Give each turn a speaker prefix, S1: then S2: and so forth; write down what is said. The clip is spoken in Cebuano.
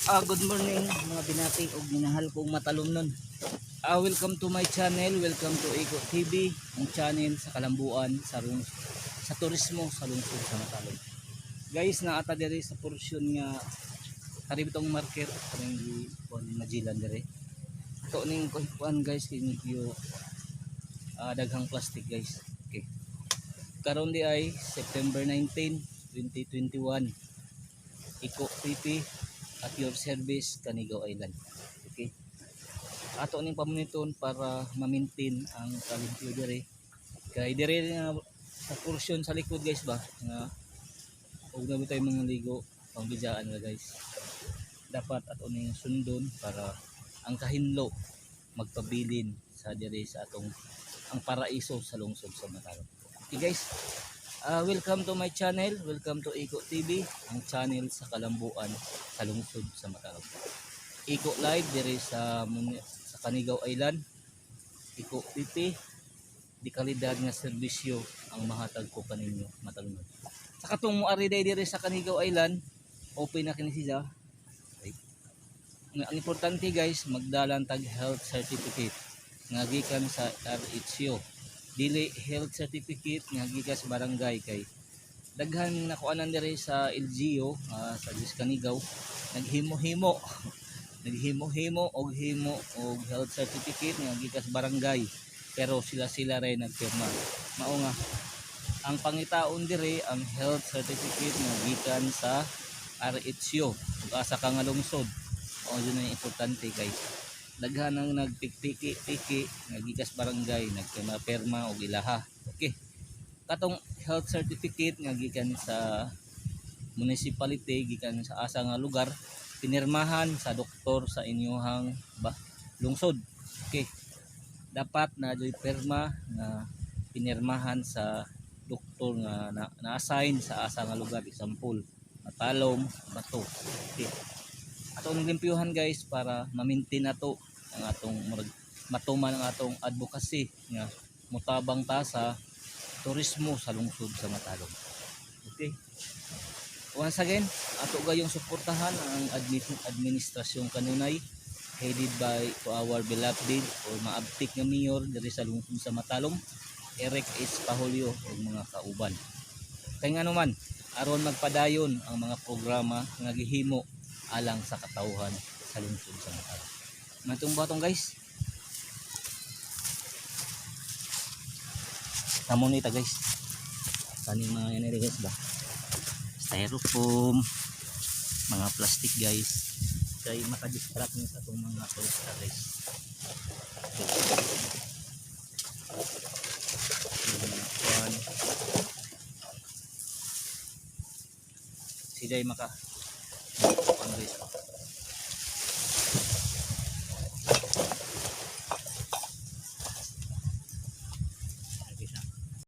S1: Good morning, mga binati ug minahal kong matalumnon. Welcome to my channel, welcome to Eco TV, ang channel sa kalambuan sa turismo sa lungsod sa Matalom. Guys, naata diri sa porsyon nga kari bitong marker kaning gi kuan Magellan diri. Ito ning kuan, guys, kay medyo daghang plastic, guys. Okay. Karon di ay September 19, 2021. Eco TV at your service, Canigao Island. Okay. Ato ning pamuniton para ma-maintain ang kalimpyo dire. Kay dire nga sa porsyon sa likod, guys, ba nga og na tayo mga ligo pangbijaan nga, guys. Dapat ato ning sundon para ang kahinlo magpabilin sa dire sa atong ang paraiso sa lungsod sa Matalom. Okay, guys. Welcome to my channel. Welcome to Eco TV, ang channel sa kalambuan sa lungsod sa Matalom. Eco Live dire sa Canigao Island. Eco TV, di kalidad nga serbisyo ang mahatag ko kaninyo, Matalom. Sa katong moari day dire sa Canigao Island, open na kini siya. Okay. Ang importante, guys, magdalan tag health certificate nga gikan sa RHU, dili health certificate nga gikan sa barangay, kay daghan nakuanan diri sa LGU, sa Canigao, naghimo-himo naghimo-himo og himo og health certificate nga gikan sa barangay, pero sila sila ray nagpirma. Mao nga ang pangitaon diri ang health certificate nga gikan sa RHU ug asa ka nga lungsod. O yun ang importante, kay daghan ang nagpikpiki-piki nga gikas barangay nagpirma-pirma og ilaha. Okay, katong health certificate nga gikan sa municipality, gikan sa asa nga lugar, pinirmahan sa doktor sa inyuhang ba lungsod. Okay, dapat na joy pirma nga pinirmahan sa doktor nga na-assign sa asa nga lugar, example, Matalom, Bato. Okay, ato ning limpyuhan, guys, para ma-maintain nato ang atong murag matuman ang atong advocacy nga mutabang ta sa turismo sa lungsod sa Matalom. Okay, once again, ato gayong suportahan ang administrasyong kanunay headed by to our beloved or maabtik nga mayor diri sa lungsod sa Matalom, Eric S. Pahulyo, ug mga kauban. Kay ngano man, aron magpadayon ang mga programa nga gihimo alang sa katawhan sa lungsod sa Matalom. Matong batong, guys. Tamo ni ta, guys. Kaning mga yan guys ba. Styrofoam, mga plastic, guys. Kay maka-distract ni sa atong mga turista, guys. Okay. Mga kuan. Sila'y maka kuan, guys.